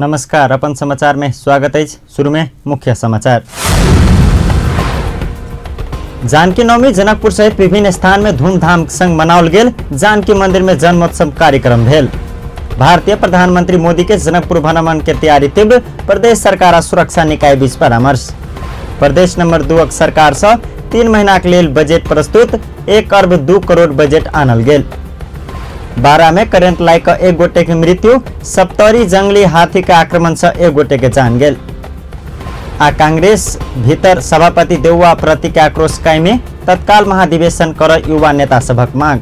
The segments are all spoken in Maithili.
नमस्कार, अपन समाचार में स्वागत है। शुरू में मुख्य समाचार। जानकी नवमी जनकपुर सहित विभिन्न स्थान में धूमधाम संग मनाओल गेल। जानकी मंदिर में जन्मोत्सव कार्यक्रम भेल। भारतीय प्रधानमंत्री मोदी के जनकपुर भ्रमण के तैयारी तीव्र। प्रदेश सरकार आ सुरक्षा निकाय बीच परामर्श। प्रदेश नंबर 2 सरकार से 3 महीना के लेल बजट प्रस्तुत। 1 अरब 2 करोड़ बजट आनल गेल। 12 में करेंट लाग के 1 गोटे के मृत्यु। सप्तरी जंगली हाथी के आक्रमण से 1 गोटे के जान गेल। आ कांग्रेस भीतर सभापति देउवा प्रति के आक्रोश कायमे। तत्काल महाधिवेशन कर युवा नेता सभक मांग।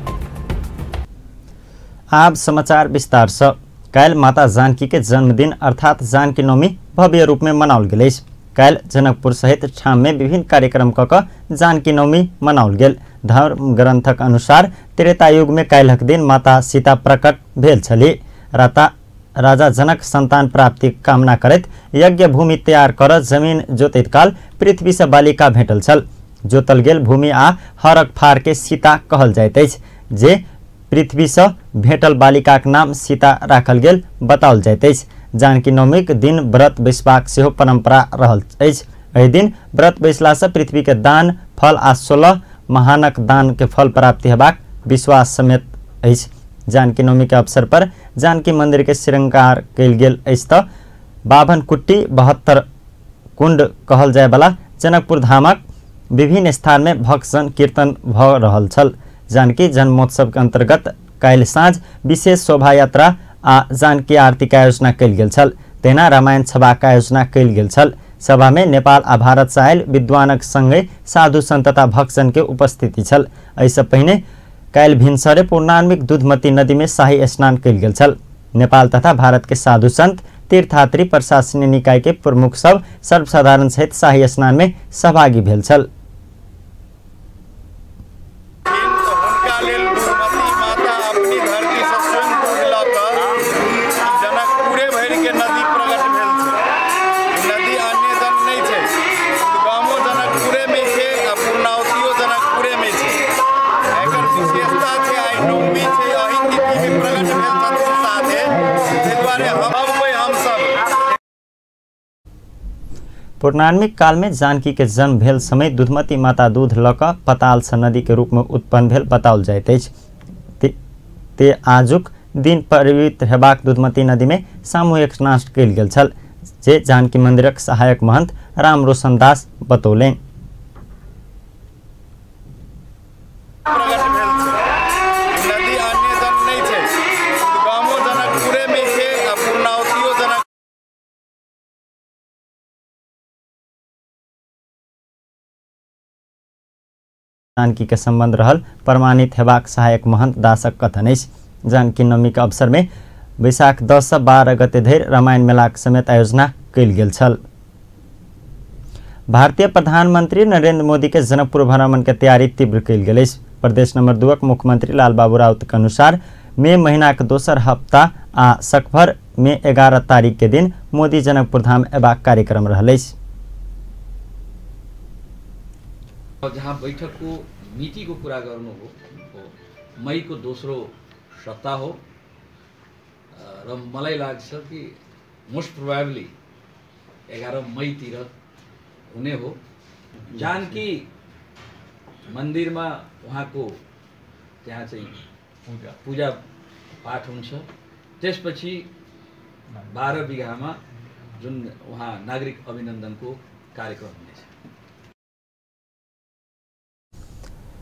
आब समाचार विस्तार से। काल्हि माता जानकी के जन्मदिन अर्थात जानकी नवमी भव्य रूप में मनाओल गेल अछि। काल्हि जनकपुर सहित ठाम में विभिन्न कार्यक्रम क जानकी नवमी मनाओल गेल। धर्म ग्रंथक अनुसार त्रेता युग में काल्हिक दिन माता सीता प्रकट भेल छली। राजा जनक संतान प्राप्ति कामना करैत यज्ञ भूमि तैयार कर जमीन जोतैत काल पृथ्वी से बालिका भेटल छल। जोतल गेल भूमि आ हरक फार के सीता कहल जाइत अछि, जे पृथ्वी से भेटल बालिकाक नाम सीता राखल गेल बताओल जाइत अछि। जानकी नवमीक दिन व्रत बैसबाक सेहो परंपरा रहल अछि। एहि दिन व्रत बैसला से पृथ्वी के दान फल आ 16 महानक दान के फल प्राप्ति हेबाक विश्वास समेत अछि। जानकी नवमी के अवसर पर जानकी मंदिर के श्रृंगार कयल गेल अछि त 52 कुट्टी 72 कुंड कहल जाय वाला जनकपुर धामक विभिन्न स्थान में भक्तजन कीर्तन भ रहल छल। जानकी जन्मोत्सव के अंतर्गत काल्हि साँझ विशेष शोभा यात्रा आ जानकी आरती के आयोजना कयल गेल छल। तहिना रामायण सभा के आयोजना कयल गेल छल। सभा में नेपाल आ भारत से आयल विद्वानक संगे साधु संत तथा भक्तजन के उपस्थिति छल। एहिसँ पहिने काल्हि भिनसरे पूर्णान्विक दूधमती नदी में शाही स्नान कयल गेल छल। नेपाल तथा भारत के साधु संत, तीर्थयात्री, प्रशासनिक निकाय के प्रमुख सब सर्वसाधारण सहित शाही स्नान में सहभागी भेल छल। पौराणिक काल में जानकी के जन्म भेल समय दूधमती माता दूध लऽ कऽ पताल से नदी के रूप में उत्पन्न भेल बताओल जाइत अछि। ते आजुक दिन पवित्र हेबाक दूधमती नदी में सामूहिक स्नान कयल गेल छल, जे जानकी मंदिरक सहायक महंत राम रोशन दास बतौलनि। जानकी के संबंध रहल प्रमाणित हेबाक सहायक महंत दासक कथन अछि। जानकी नवमी के अवसर में वैशाख 10 से 12 गते धरि रामायण मेलाक समेत आयोजना कयल गेल छल। भारतीय प्रधानमंत्री नरेंद्र मोदी के जनकपुर भ्रमण के तैयारी तीव्र कयल गेल अछि। प्रदेश नंबर 2 मुख्यमंत्री लालबाबू राउत के अनुसार मई महीना के दोसर हफ्ता आ सकभर में 11 तारीख के दिन मोदी जनकपुर धाम अयबाक कार्यक्रम रहल अछि। जहाँ बैठकको मितिको कुरा गर्नु हो, मईको दोस्रो सप्ताह हो र मलाई लाग्छ कि मोस्ट प्रोबेबली 11 मईतिर हुने हो। जानकी मन्दिरमा उहाँको त्यहाँ चाहिँ पूजा पाठ हुन्छ। त्यसपछि 12 बिघामा जुन उहाँ नागरिक अभिनन्दनको कार्यक्रम हुनेछ।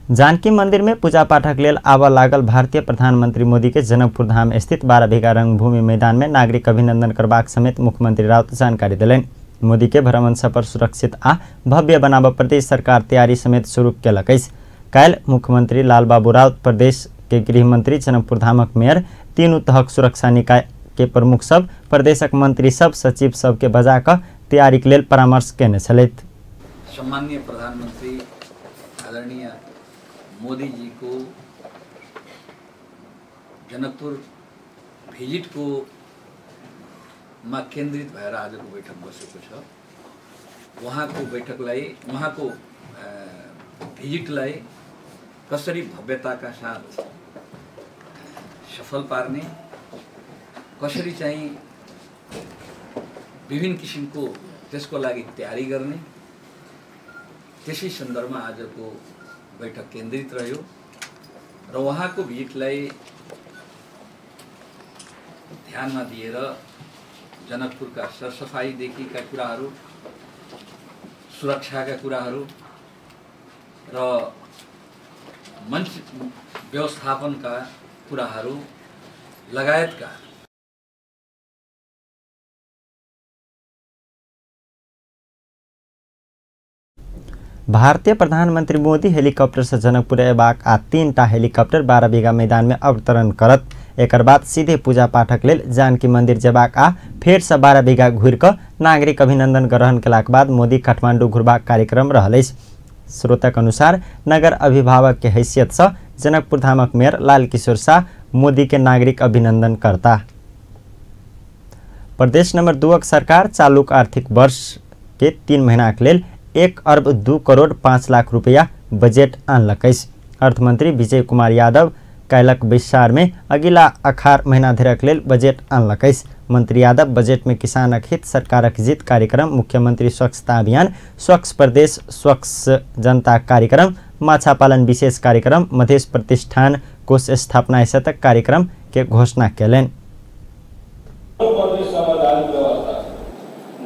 जानकी मंदिर में पूजा पाठक लेल आबऽ लागल भारतीय प्रधानमंत्री मोदी के जनकपुर धाम स्थित 12 बीघा रंगभूमि मैदान में नागरिक अभिनंदन करबाक समेत मुख्यमंत्री राउत जानकारी देलनि। मोदी के भ्रमण सफर सुरक्षित आ भव्य बनाबऽ प्रदेश सरकार तैयारी समेत शुरू केलक अछि। काल्हि मुख्यमंत्री लालबाबू राउत, प्रदेश के गृहमंत्री, जनकपुर धामक मेयर, तीनू तहक सुरक्षा निकाय के प्रमुख सब, प्रदेशक मंत्री सब, सचिव सबके बजा कऽ तैयारी के लेल परामर्श केने छलथि। सम्माननीय प्रधानमंत्री आदरणीय मोदी जी को जनकपुर भिजिट को मा केन्द्रित भएर आजको बैठक बसेको छ। उहाँको बैठकलाई, उहाँको भिजिटलाई कसरी भव्यताका साथ सफल पार्ने, कसरी चाहिँ विभिन्न किसिमको त्यसको लागि तयारी गर्ने, त्यसै सन्दर्भमा आजको बैठक केन्द्रित रह्यो र उहाँको भिजिटलाई ध्यानमा दिएर जनकपुरका सरसफाइदेखिका कुराहरू, सुरक्षाका कुराहरू र मञ्च व्यवस्थापनका कुराहरू लगायतका भारतीय प्रधानमंत्री मोदी हेलीकॉप्टर से जनकपुर अयबाक आ 3टा हेलीकॉप्टर 12 बीघा मैदान में अवतरण करत। एकर बाद सीधे पूजा पाठक लेल जानकी मंदिर जेबाक आ फेर से 12 बीघा घुरि क नागरिक अभिनंदन ग्रहण केलाक बाद मोदी काठमांडू घुरबाक कार्यक्रम रहल अछि। स्रोतक अनुसार नगर अभिभावक के हैसियत से जनकपुर धामक मेयर लालकिशोर शाह मोदी के नागरिक अभिनंदन करता। प्रदेश नंबर 2 सरकार चालू आर्थिक वर्ष के 3 महीना के लेल 1 अरब 2 करोड़ 5 लाख रुपया बजट आनलक अछि। अर्थमंत्री विजय कुमार यादव काल्हिक बैसार में अगिला अखार महीना धरिक लेल बजट आनलक अछि। मंत्री यादव बजट में किसानक हित सरकारक जीत कार्यक्रम, मुख्यमंत्री स्वच्छता अभियान, स्वच्छ प्रदेश स्वच्छ जनता कार्यक्रम, माछा पालन विशेष कार्यक्रम, मधेश प्रतिष्ठान कोष स्थापना सहितक कार्यक्रम के घोषणा कयलनि।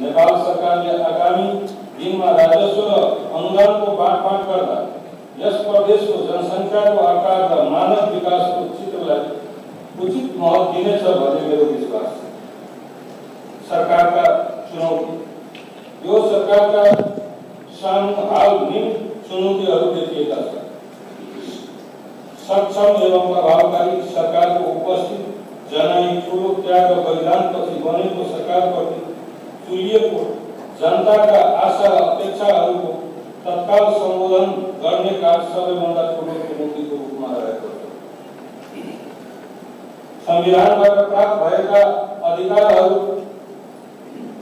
नेपाल सरकारले आगामी दिनमा राजस्व र अनुदानको बाँडफाँड गर्दा यस प्रदेशको जनसङ्ख्याको आकार र मानव विकासको चित्रलाई उचित महत्व दिनेछ भन्ने मेरो विश्वास छ। सरकारका चुनौती। यो सरकारका सामु हाल निम्न चुनौतीहरू देखिएका छन्। सक्षम एवं प्रभावकारी सरकारको उपस्थित जनाई ठूलो त्याग र बलिदानपछि बनेको सरकारप्रति चुलिएको जनताका आशा र अपेक्षाहरूको तत्काल सम्बोधन गर्ने कार्य सबैभन्दा ठूलो चुनौतीको रूपमा रहेको छ। संविधानबाट प्राप्त भएका अधिकारहरू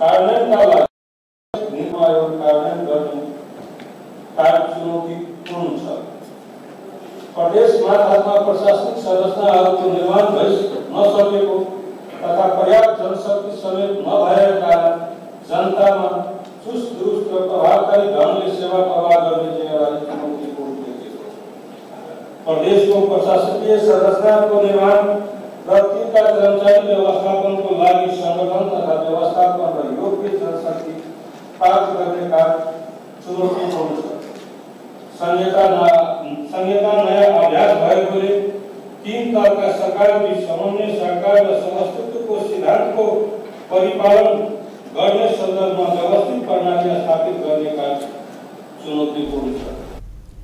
कार्यान्वयनका लागि निर्णय एवं कार्यान्वयन गर्ने कार्य चुनौतीपूर्ण छ। प्रदेश मातहतमा प्रशासनिक संरचनाहरूको निर्माण भइ नसकेको तथा पर्याप्त जनशक्ति समेत नभएका कारण जनतामा चुस्त दुरुस्त र प्रभावकारी ढङ्गले सेवा प्रवाह गर्ने जिम्मेवारी चुनौतीपूर्ण देखिएको छ। प्रदेशको प्रशासकीय संरचनाको निर्माण र तिनका कर्मचारी व्यवस्थापनको लागि सङ्गठन तथा व्यवस्थापन र योग्य जनशक्ति प्राप्त गर्ने कार्य चुनौतीपूर्ण छ। संहिता नयाँ अभ्यास भएकोले 3 तहका सरकारबीच समन्वय, सहकार र समस्तित्वको सिद्धान्तको परिपालन गर्ने सन्दर्भमा व्यवस्थित प्रणाली स्थापित गर्ने कार्य चुनौतीपूर्ण छ।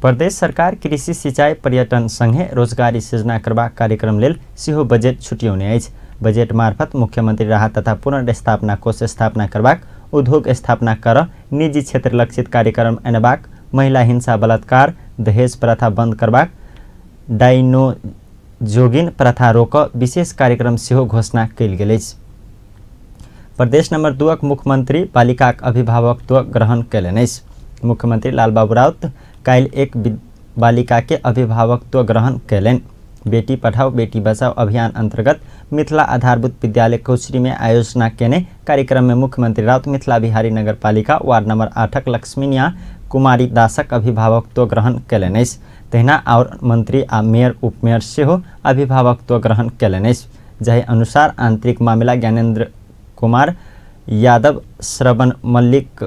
प्रदेश सरकार कृषि, सिंचाई, पर्यटन संगे रोजगारी सृजना करबाक कार्यक्रम लेल सेहो बजट छुट्यौने अछि। बजट मार्फत मुख्यमंत्री राहत तथा पुनर्स्थापना कोष स्थापना करबाक, उद्योग स्थापना कर निजी क्षेत्र लक्षित कार्यक्रम अनबाक, महिला हिंसा बलात्कार दहेज प्रथा बंद करबाक, डाइनो जोगिन प्रथा रोक विशेष कार्यक्रम सेहो घोषणा कयल गेल अछि। प्रदेश नंबर 2 मुख्यमंत्री बालिकाक अभिभावकत्व ग्रहण कयलनि अछि। मुख्यमंत्री लालबाबू राउत काल्हि एक बालिका के अभिभावकत्व ग्रहण कयलनि। बेटी पढ़ाओ बेटी बचाओ अभियान अंतर्गत मिथिला आधारभूत विद्यालय कोचरी में आयोजना केने कार्यक्रम में मुख्यमंत्री राउत मिथिला बिहारी नगरपालिका वार्ड नंबर 8 लक्ष्मीनिया कुमारी दासक अभिभावकत्व ग्रहण कयलनि अछि। तहिना और मंत्री आ मेयर उपमेयर सेहो अभिभावकत्व ग्रहण कयलनि अछि। जाहि अनुसार आंतरिक मामिला ज्ञानेन्द्र कुमार यादव, श्रवण मल्लिक,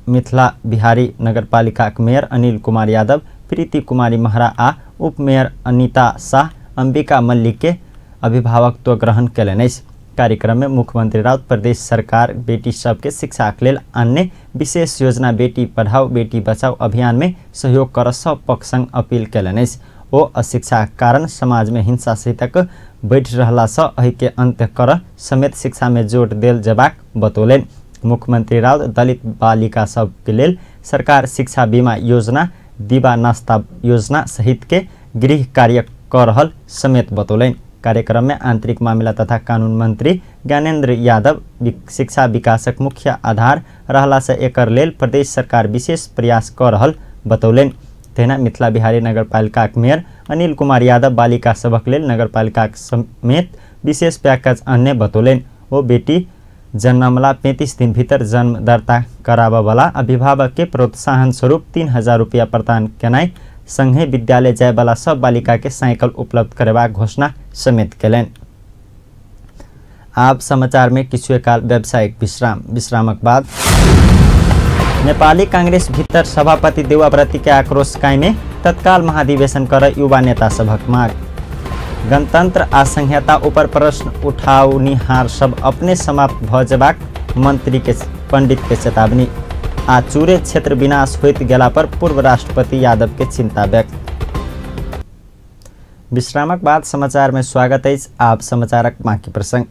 मिथिला बिहारी नगरपालिकाक मेयर अनिल कुमार यादव, प्रीति कुमारी महरा आ उपमेयर अनिता शाह, अंबिका मल्लिक के अभिभावकत्व ग्रहण कयलनि अछि। कार्यक्रम में मुख्यमंत्री राउत प्रदेश सरकार बेटी सबके शिक्षाक लेल अन्य विशेष योजना बेटी पढ़ाओ बेटी बचाओ अभियान में सहयोग कर सब पक्ष संग अपील कयलनि अछि। ओ अशिक्षाक कारण समाज में हिंसा सहितक बढ़ि रहला सँ एहिके अंत्य कर समेत शिक्षा में जोर देल जेबाक बतौलनि। मुख्यमंत्री राउत दलित बालिका सबके लेल सरकार शिक्षा बीमा योजना, दीवा नाश्ता योजना सहित के गृह कार्य क रहल समेत बतौलनि। कार्यक्रम में आंतरिक मामिला तथा कानून मंत्री ज्ञानेन्द्र यादव शिक्षा विकासक मुख्य आधार रहला से एकर लेल प्रदेश सरकार विशेष प्रयास क रहल बतौलनि। तहिना मिथिला बिहारी नगरपालिकाक मेयर अनिल कुमार यादव बालिका सभक लेल नगरपालिकाक समेत विशेष पैकेज अन्य बतौलनि। ओ बेटी जन्मला 35 दिन भीतर जन्म दर्ता कराबऽवला अभिभावक के प्रोत्साहन स्वरूप 3000 रुपया प्रदान केनाइ संगे विद्यालय जायवला सब बालिका के साइकिल उपलब्ध करेबाक घोषणा समेत केलनि। आब समाचार में किछु काल व्यावसायिक विश्राम। विश्रामक बाद नेपाली कांग्रेस भीतर सभापति देउवाप्रति के आक्रोश कायमे तत्काल महाधिवेशन कर युवा नेता सभक माग। गणतंत्र आ संहिता ऊपर प्रश्न उठाउनिहार सब अपने समाप्त भ जेबाक मंत्री के पंडित के चेतावनी। आ चूरे क्षेत्र विनाश होइत गेला पर पूर्व राष्ट्रपति यादव के चिंता व्यक्त। विश्रामक बाद समाचार में स्वागत अछि। आब समाचारक बाकी प्रसंग।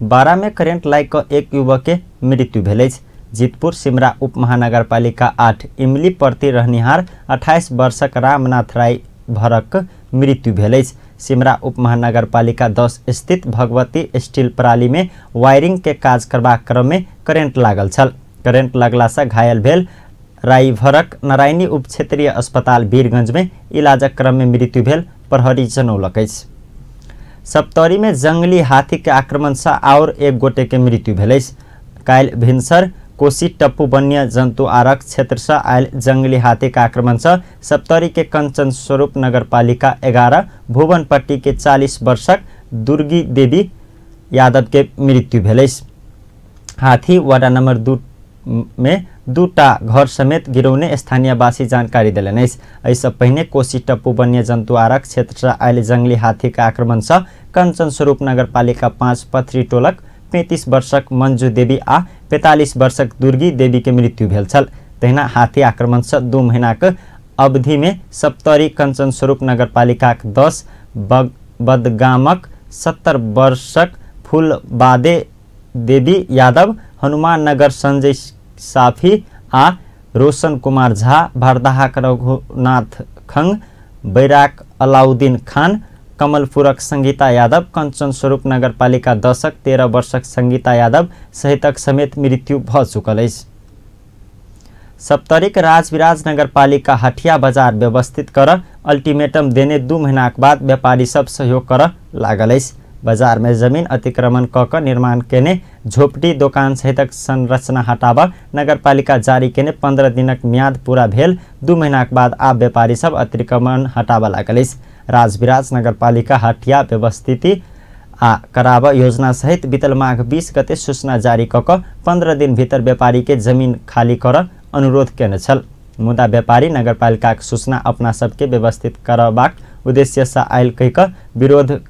बारा में करेंट लागि कऽ एक युवक के मृत्यु भेल अछि। जितपुर सिमरा उप महानगरपालिका 8 इमली प्रति रहनिहार 28 वर्षक रामनाथ राय भरक मृत्यु भेल अछि। सिमरा उप महानगरपालिका 10 स्थित भगवती स्टील प्राली में वायरिंग के काज करबाक क्रम में करेंट लागल छल। करेंट लगला से घायल भेल रायभरक नारायणी उप क्षेत्रीय अस्पताल वीरगंज में इलाजक क्रम में मृत्यु भेल प्रहरी जनौलक अछि। सप्तरी में जंगली हाथी के आक्रमण से और एक गोटे के मृत्यु भेल अछि। काल्हि भिनसर कोसी टप्पू वन्य जंतु आरक्ष क्षेत्र से आयल जंगली हाथी के आक्रमण से सप्तरी के कंचन स्वरूप नगरपालिका 11 भुवनपट्टी के 40 वर्षक दुर्गी देवी यादव के मृत्यु भेल अछि। हाथी वार्ड नंबर 2 में 2टा घर समेत गिरौने स्थानीयवासी जानकारी देलनि अछि। एहिसँ पहिने कोसी टप्पू वन्य जंतु आरक्ष क्षेत्र से आयल जंगली हाथी के आक्रमण से कंचन स्वरूप नगरपालिका 5 पथरी टोलक 35 वर्षक मंजू देवी आ 45 वर्षक दुर्गी देवी के मृत्यु भेल छल। तहिना हाथी आक्रमण से 2 महीनाक अवधि में सप्तरी कंचन स्वरूप नगरपालिकाक 10 बदगामक 70 वर्षक फूलबादे देवी यादव, हनुमान नगर संजय साफी आ रोशन कुमार झा, भरदाहाक रघुनाथ खंग, बैराक अलाउद्दीन खान, कमलपुरक संगीता यादव, कंचन स्वरूप नगरपालिका 10 13 वर्षक संगीता यादव सहितक समेत मृत्यु भ चुकल अछि। सप्तरीक राजविराज नगरपालिका हटिया बाजार व्यवस्थित कर अल्टीमेटम देने 2 महीनाक बाद व्यापारी सब सहयोग कर लागल अछि। बाजार में जमीन अतिक्रमण क क निर्माण केने झोपड़ी दोकान सहितक संरचना हटाब नगरपालिका जारी केने 15 दिनक म्याद पूरा भेल 2 महीनाक बाद आब व्यापारी सब अतिक्रमण हटाब लागल अछि। राजविराज नगरपालिका हटिया व्यवस्थिति आ कराब योजना सहित बीतल माघ 20 गते सूचना जारी क क 15 दिन भीतर व्यापारी के जमीन खाली कर अनुरोध केने छल। मुदा व्यापारी नगरपालिकाक सूचना अपना सबके व्यवस्थित करबाक उद्देश्य से आयल कहि क विरोध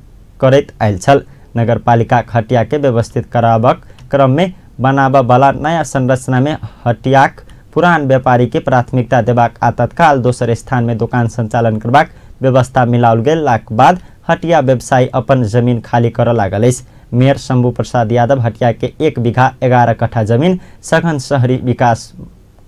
करैत आयल छल। नगरपालिका हटिया के व्यवस्थित कराबक क्रम में बनाबऽ वाला नया संरचना में हटियाक पुरान व्यापारी के प्राथमिकता देबाक आ तत्काल दोसर स्थान में दोकान संचालन करबाक व्यवस्था मिलाओल गेलाक बाद हटिया व्यवसायी अपन जमीन खाली करऽ लागल अछि। मेयर शंभू प्रसाद यादव हटिया के 1 बीघा 11 कट्ठा जमीन सघन शहरी विकास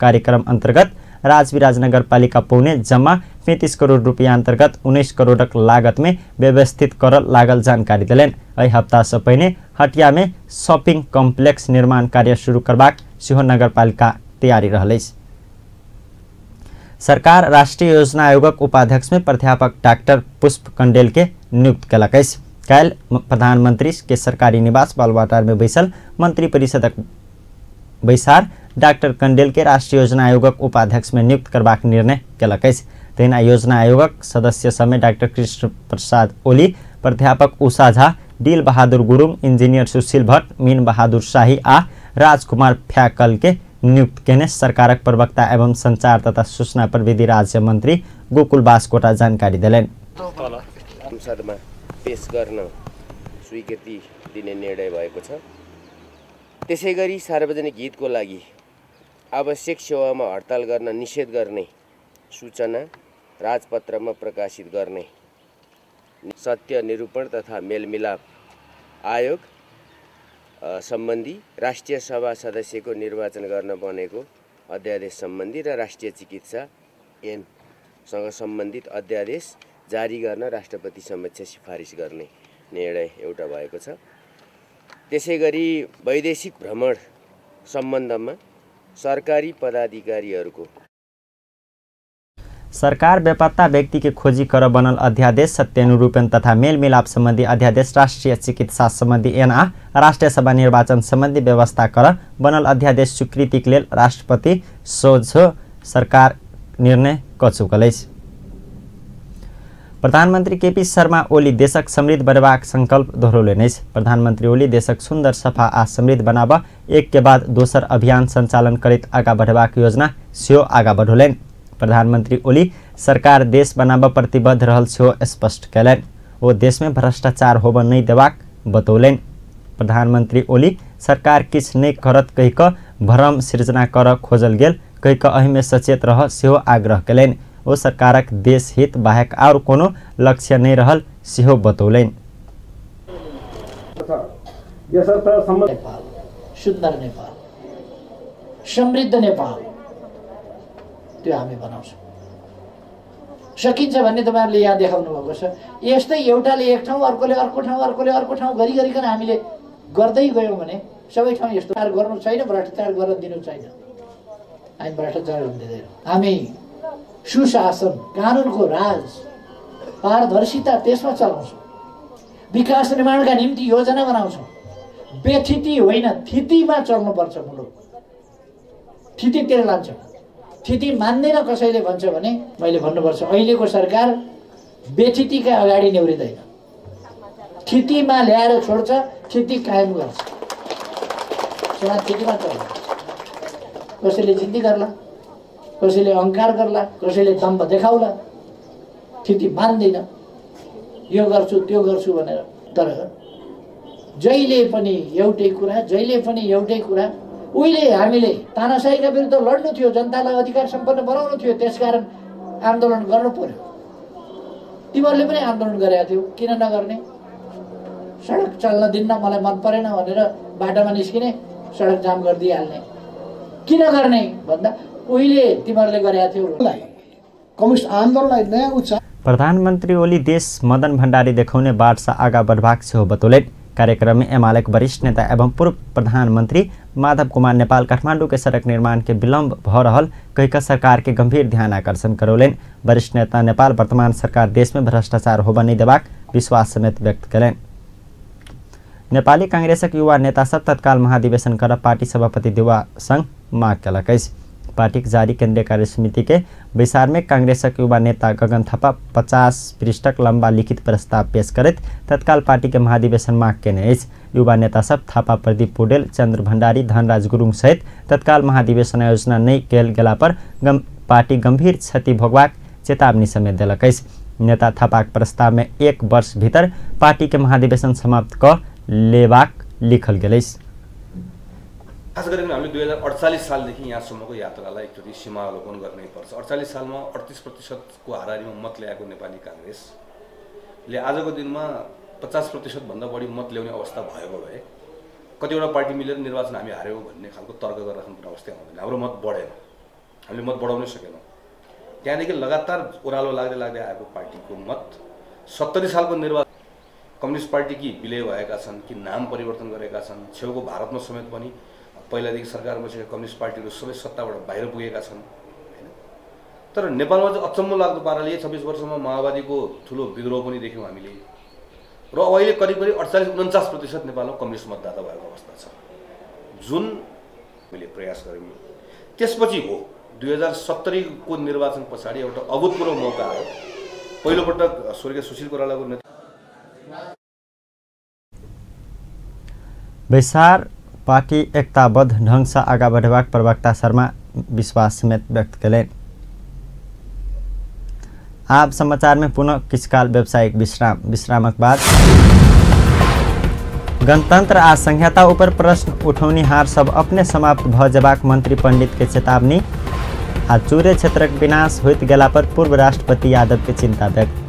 कार्यक्रम अंतर्गत राजविराज नगरपालिका पौने जम्मा 35 करोड़ रुपया अंतर्गत 19 करोड़क लागत में व्यवस्थित कर लागल जानकारी देलनि। एहि हप्ता से पहिने हटिया में शॉपिंग कॉम्प्लेक्स निर्माण कार्य शुरू करबाक सेहो नगरपालिका तैयारी रहल अछि। सरकार राष्ट्रीय योजना आयोगक उपाध्यक्ष में प्राध्यापक डॉक्टर पुष्प कंडेल के नियुक्त केलक अछि। काल्हि प्रधानमंत्री के सरकारी निवास बालवाटार में बैसल मंत्री परिषदक बैसार डॉक्टर कंडेल के राष्ट्रीय योजना आयोगक उपाध्यक्ष में नियुक्त करबाक निर्णय केलक अछि। तहिना योजना आयोगक सदस्य समेत डॉक्टर कृष्ण प्रसाद ओली, प्राध्यापक उषा झा, डील बहादुर गुरुङ, इंजीनियर सुशील भट्ट, मीन बहादुर शाही आ राजकुमार फ्याकल के नियुक्त केने सरकारक प्रवक्ता एवं संचार तथा सूचना प्रविधि राज्य मंत्री गोकुल बास्कोटा जानकारी देलनि। संसदमा पेश गर्न स्वीकृति दिने निर्णय भएको छ। त्यसैगरी सार्वजनिक हितको लागि आवश्यक सेवामा हडताल गर्न निषेध गर्ने सूचना राजपत्रमा प्रकाशित गर्ने सत्य निरूपण तथा मेलमिलाप आयोग सम्बन्धी राष्ट्रिय सभा सदस्यको निर्वाचन गर्न बनेको अध्यादेश सम्बन्धी र राष्ट्रिय चिकित्सा ऐनसँग सम्बन्धित अध्यादेश जारी गर्न राष्ट्रपति समक्ष सिफारिस गर्ने निर्णय एउटा भएको छ। त्यसैगरी वैदेशिक भ्रमण सम्बन्धमा सरकारी पदाधिकारीहरूको सरकार बेपत्ता व्यक्ति के खोजी कर बनल अध्यादेश सत्यानुरूपण तथा मेलमिलाप संबंधी अध्यादेश राष्ट्रिय चिकित्सा संबंधी ऐन आ राष्ट्रिय सभा निर्वाचन संबंधी व्यवस्था कर बनल अध्यादेश स्वीकृति के लेल राष्ट्रपति सोझो सरकार निर्णय क चुकल अछि। प्रधानमन्त्री केपी शर्मा ओली देशक समृद्ध बनेबाक संकल्प दोहरौलनि अछि। प्रधानमन्त्री ओली देशक सुन्दर सफा आ समृद्ध बनाब एक के बाद दोसर अभियान सञ्चालन करैत आगा बढ़बाक योजना सेहो आगा बढ़ौलनि। प्रधानमन्त्री ओली सरकार देश बनाब प्रतिबद्ध रहल सेहो स्पष्ट कयलनि। ओ देशमे भ्रष्टाचार होबऽ नहि देबाक बतौलनि। प्रधानमन्त्री ओली सरकार किछु नहि करत कहि कऽ भ्रम सृजना करऽ खोजल गेल कहि कऽ एहिमे सचेत रह सेहो आग्रह कयलनि। ओ सरकारक देश हित बाहेक आओर कोनो लक्ष्य नहि रहल सेहो बतौलनि। नेपाल, सुन्दर नेपाल, समृद्ध नेपाल त्यो हामी बनाउँछौँ। सकिन्छ भन्ने तपाईँहरूले यहाँ देखाउनु भएको छ। यस्तै एउटाले एक ठाउँ, अर्कोले अर्को ठाउँ, अर्कोले अर्को ठाउँ गरी गरिकन हामीले गर्दै गयौँ भने सबै ठाउँ यस्तो गर्नु छैन, भ्रष्टाचार गर्न दिनु छैन। हामी भ्रष्टाचार गर्न दिँदैनौँ। हामी सुशासन, कानुनको राज, पारदर्शिता त्यसमा चलाउँछौँ। विकास निर्माणका निम्ति योजना बनाउँछौँ। बेथिति होइन, थितिमा चल्नुपर्छ मुलुक। थितितिर लान्छ। थिति मान्दैन कसैले भन्छ भने मैले भन्नुपर्छ अहिलेको सरकार बेथितिका अगाडि नेउरिँदैन, थितिमा ल्याएर छोड्छ, थिति कायम गर्छ। थितिमा चल्छ। कसैले जिद्दी गर्ला, कसैले अहङ्कार गर्ला, कसैले दम्भ देखाउला, थिति मान्दैन, यो गर्छु त्यो गर्छु भनेर। तर जहिले पनि एउटै कुरा, जहिले पनि एउटै कुरा। उहिले हामीले तानाशाहीका विरुद्ध लड्नु थियो, जनतालाई अधिकार सम्पन्न बनाउनु थियो, त्यसकारण आन्दोलन गर्नु पर्यो। तिमीहरूले पनि आन्दोलन गरेका थियौ, किन नगर्ने? सडक चल्न दिन्न, मलाई मन परेन भनेर बाटोमा निस्किने, सडक जाम गरिदिइहाल्ने, किन गर्ने भन्दा उहिले तिमीहरूले गरेका थियौ। कम्युनिस्ट आन्दोलनलाई नयाँ उच्च प्रधानमन्त्री ओली देश मदन भण्डारी देखाउने बाटसँ आगा बढ़बाक सेहो बतौलनि। कार्यक्रम में एमाले के वरिष्ठ नेता एवं पूर्व प्रधानमंत्री माधव कुमार नेपाल काठमांडू के सड़क निर्माण के विलंब भ रहल कहि कऽ सरकार के गंभीर ध्यान आकर्षण करौलनि। वरिष्ठ नेता नेपाल वर्तमान सरकार देश में भ्रष्टाचार होबऽ नहि देबाक विश्वास समेत व्यक्त कयलनि। नेपाली कांग्रेसक युवा नेता सब तत्काल महाधिवेशन कर पार्टी सभापति देउवा संग माग कयलक अछि। पार्टीक जारी केंद्रीय कार्य समिति के बैसार में कांग्रेसक युवा नेता गगन थापा 50 पृष्ठक लंबा लिखित प्रस्ताव पेश करैत तत्काल पार्टी के महाधिवेशन माग केने अछि। युवा नेता सब थापा, प्रदीप पौडेल, चंद्र भंडारी, धनराज गुरुङ सहित तत्काल महाधिवेशन आयोजना नहि कयल गेला पर पार्टी गंभीर क्षति भोगबाक चेतावनी समेत देलक अछि। नेता थापाक प्रस्ताव में 1 वर्ष भीतर पार्टी के महाधिवेशन समाप्त क लेबाक लिखल गेल अछि। खास गरी हामीले 2048 सालदेखि यहाँसम्मको यात्रालाई एकचोटि सीमावलोकन गर्नै पर्छ। 48 सालमा 38% को हाराहारीमा मत ल्याएको नेपाली काङ्ग्रेसले आजको दिनमा 50% भन्दा बढी मत ल्याउने अवस्था भएको भए कतिवटा पार्टी मिलेर निर्वाचन हामी हार्यौँ भन्ने खालको तर्क गरेर राख्नुपर्ने अवस्था आउँदैन। हाम्रो मत बढेन, हामीले मत बढाउनै सकेनौँ। त्यहाँदेखि लगातार ओह्रालो लाग्दै लाग्दै आएको पार्टीको मत 70 सालको निर्वाचन कम्युनिस्ट पार्टी कि विलय भएका छन् कि नाम परिवर्तन गरेका छन्, छेउको भारतमा समेत पनि पहिलादेखि सरकारमा बसेका कम्युनिस्ट पार्टीहरू सबै सत्ताबाट बाहिर पुगेका छन् हैन। तर नेपालमा चाहिँ अचम्म लाग्दो पाराले 26 वर्षमा माओवादीको ठुलो विद्रोह पनि देख्यौँ हामीले र अब अहिले करिब करिब 48-49% नेपालमा कम्युनिस्ट मतदाता भएको अवस्था छ, जुन हामीले प्रयास गऱ्यौँ। त्यसपछि हो 2070 को निर्वाचन पछाडि एउटा अभूतपूर्व मौका आयो। पहिलोपटक स्वर्गीय सुशील कोइरालाको बैसार पार्टी एकताबद्ध ढंग से आगा बढ़बाक प्रवक्ता शर्मा विश्वास समेत व्यक्त कयलनि। आब समाचार में पुनः किछु काल व्यावसायिक विश्राम। विश्रामक बाद गणतंत्र आ संहिता ऊपर प्रश्न उठौनिहार सब अपने समाप्त भ जेबाक मंत्री पंडित के चेतावनी आ चूरे क्षेत्रक विनाश होइत गेला पर पूर्व राष्ट्रपति यादव के चिंता व्यक्त।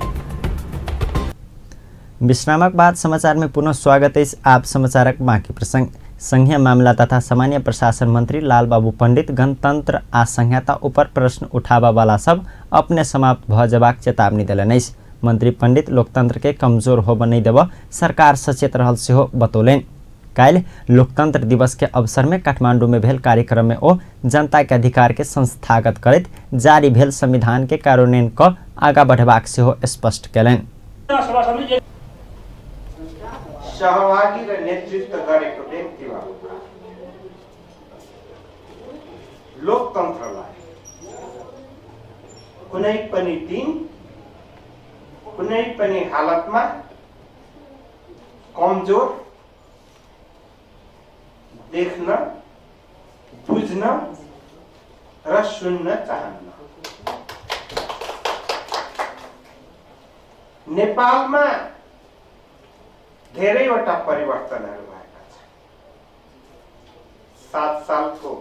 विश्रामक बाद समाचार में पुनः स्वागत अछि। आप समाचारक बाकी प्रसंग। संघीय मामला तथा सामान्य प्रशासन मंत्री लालबाबू पंडित गणतंत्र आ संहिता ऊपर प्रश्न उठाबऽ वाला सब अपने समाप्त भ जेबाक चेतावनी देलनि अछि। मंत्री पंडित लोकतंत्र के कमजोर होबऽ नहि देबऽ सरकार सचेत रहल सेहो बतौलनि। काल्हि लोकतंत्र दिवस के अवसर में काठमांडू में भेल कार्यक्रम में ओ जनता के अधिकार के संस्थागत करैत जारी भेल संविधान के कार्यान्वयन क आगा बढ़बाक सेहो स्पष्ट कयलनि। सहभागी र नेतृत्व गरेको व्यक्तिहरूका लोकतन्त्रलाई कुनै पनि दिन कुनै पनि हालतमा कमजोर देख्न, बुझ्न र सुन्न चाहन्न। नेपालमा धेरैवटा परिवर्तनहरू भएका छन्। 7 सालको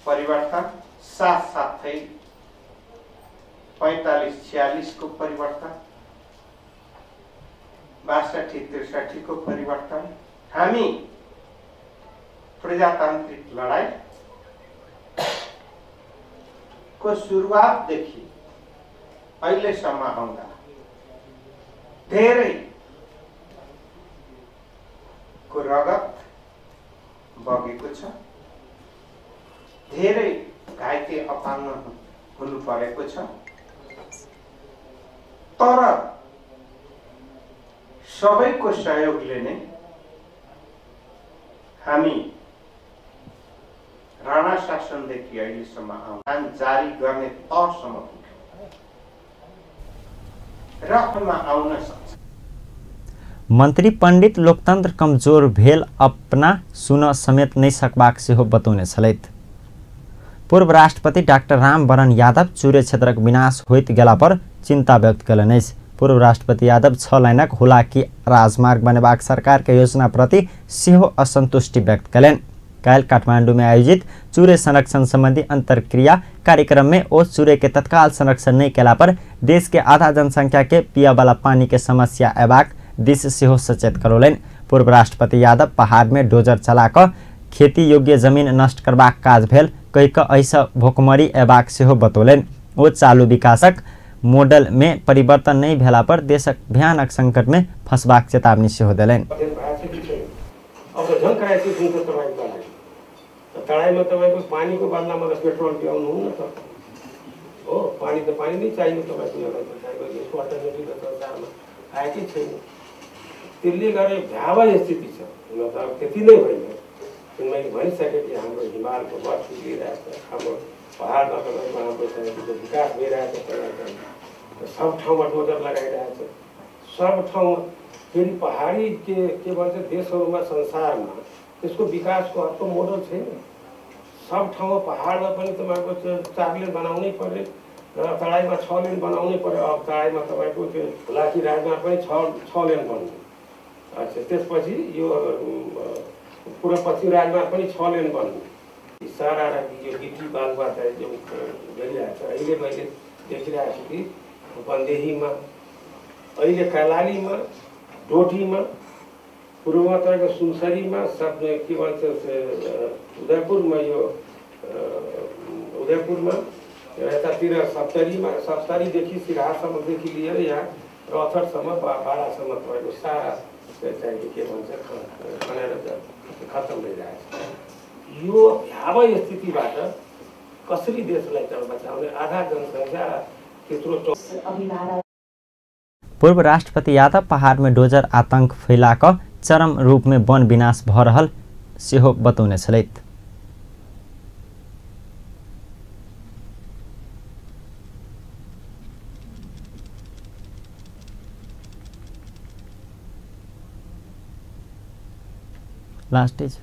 परिवर्तन साथसाथै 45-46 को परिवर्तन, 62-63 को परिवर्तन। हामी प्रजातान्त्रिक लडाई को सुरुवातदेखि अहिलेसम्म आउँदा धेरै को रगत बगेको छ, धेरै घाइते अपाङ्ग हुनु परेको छ, तर सबैको सहयोगले नै हामी राणा शासनदेखि अहिलेसम्म आह्वान जारी गर्ने तहसम्म पुग्यौँ र आउन सक्छ। मंत्री पंडित लोकतंत्र कमजोर भेल अपना सुन समेत नहि सकबाक सेहो बतौने छलथि। पूर्व राष्ट्रपति डाक्टर रामवरण यादव चुरे क्षेत्रक विनाश होइत गेला पर चिंता व्यक्त कयलनि अछि। पूर्व राष्ट्रपति यादव 6 लाइनक हुलाकी राजमार्ग बनेबाक सरकार के योजना प्रति सेहो असंतुष्टि व्यक्त कयलनि। काल्हि काठमांडू में आयोजित चूरे संरक्षण संबंधी अंतरक्रिया कार्यक्रम में ओ चूरे के तत्काल संरक्षण नहीं कयला पर देश के आधा जनसंख्या के पिया वाला पानी के समस्या अयबाक दिस सेहो सचेत करौलनि। पूर्व राष्ट्रपति यादव पहाड़ में डोजर चला कऽ खेती योग्य जमीन नष्ट करबाक काज भेल कहि कऽ एहिसँ भूखमरी अयबाक सेहो बतौलनि। ओ चालू विकासक मॉडल में परिवर्तन नहीं भेला पर देशक भयानक संकट में फंसबाक चेतावनी सेहो देलनि। तराईमा तपाईँको पानीको बदलामा त पेट्रोल पियाउनुहुन्न त हो, पानी त पानी नै चाहियो तपाईँको, यसको अल्टरनेटिभ त संसारमा आएकै छैन। त्यसले गर्दा भयावह स्थिति छ। हुन त अब त्यति नै होइन, किन मैले भनिसकेँ कि हाम्रो हिमालको बर्फ पुगिरहेको छ, हाम्रो पहाडमा तपाईँको हाम्रो चाहिँ विकास भइरहेको छ, सब ठाउँमा डोजर लगाइरहेको छ, सब ठाउँमा। फेरि पहाडी के भन्छ देशहरूमा संसारमा त्यसको विकासको अर्को मोडल छैन। सब ठाउँमा पहाडमा पनि तपाईँको 4 लेन बनाउनै पर्यो र तराईमा 6 लेन बनाउनै पर्यो। अब तराईमा तपाईँको त्यो हुलाकी राजमा पनि 6 लेन बन्नु, अच्छा त्यसपछि यो पूर्व पश्चिम राजमा पनि 6 लेन बन्नु। सारा र यो गिटी बालुवा चाहिँ जो गरिरहेको छ अहिले मैले देखिरहेको छु कि रूपन्देहीमा, अहिले कैलालीमा, डोटीमा, पूर्वमा तपाईँको सुनसरीमा, सब के भन्छ उदयपुरमा, यो उदयपुरमा यतातिर सप्तरीमा, सप्तरीदेखि सिराहासम्मदेखि लिएर यहाँ रथरसम्म बारासम्म तपाईँको सारा चाहिँ के भन्छ खनेर खत्तम भइरहेको छ। यो भयावह स्थितिबाट कसरी देशलाई बचाउने? आधा जनसङ्ख्या त्यत्रो। पूर्व राष्ट्रपति यादव पहाड़ में डोजर आतंक फैला कऽ चरम रूप में वन विनाश भऽ रहल सेहो बतौने छलथि। लास्ट is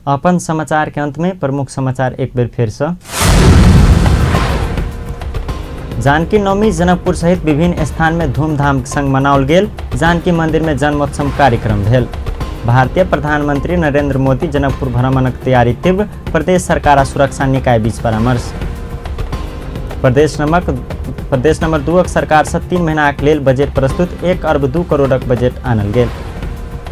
अपन समाचार के अंत में प्रमुख समाचार एक बेर फिर से। जानकी नवमी जनकपुर सहित विभिन्न स्थान में धूमधाम संग मनाओल गेल। जानकी मंदिर में जन्मोत्सव कार्यक्रम भेल। भारतीय प्रधानमंत्री नरेंद्र मोदी जनकपुर भ्रमणक तैयारी तीव्र, प्रदेश सरकार आ सुरक्षा निकाय बीच परामर्श। प्रदेश नंबर 2 सरकार से 3 महीनाक लेल बजट प्रस्तुत, 1 अरब 2 करोड़क बजट आनल गेल।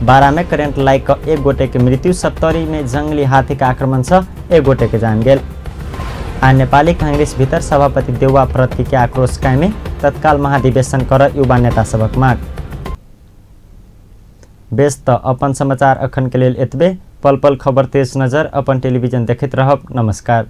बारा में करेंट लाइक क एक गोटे के मृत्यु। सप्तरी में जंगली हाथी के आक्रमण से एक गोटे के जान गेल। आ नेपाली कांग्रेस भीतर सभापति देउवा प्रति के आक्रोश कायमे तत्काल महाधिवेशन कर युवा नेता सबक माग। बेस त अपन समाचार अखन के लेल एतबे। पल पल खबर तेज नजर अपन टेलीविजन देखैत रहब। नमस्कार।